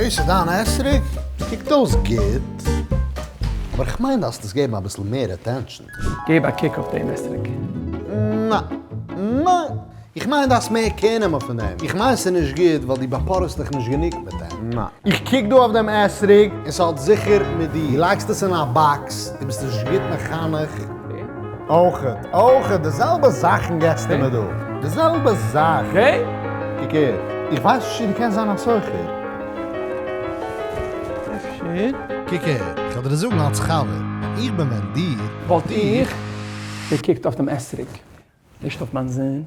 דאס איז דיין אתרוג? ס'קוקט אויס גוט, אבער איך מיין דארפסט עס געבן אביסל מער attention. געב א קוק אויף דעם אתרוג. ניין. ניין. איך מיין דארפסט מער care נעמען פון דעם. איך מיין ס'איז נישט גוט ווייל דו באפארעסט דיך נישט גענוג מיט דעם. ניין. איך קוק דא אויף דעם אתרוג און ס'האט זיכער מיט דיר. דו לייגסט עס אין א box, דו ביסט נישט גוט מחנך. אויכעט, אויכעט, די זעלבע זאכן געסטו מיר דא. די זעלבע זאך. קוק הער, איך ווייס נישט צו דו קענסט זיין א סוחר. אפשר. קוק הער, איך וועל דיר זאגן אלס חבר, ווען איך בין ווען דיר. וואלט איך געקוקט אויף דעם אתרוג, נישט אויף מיין זון.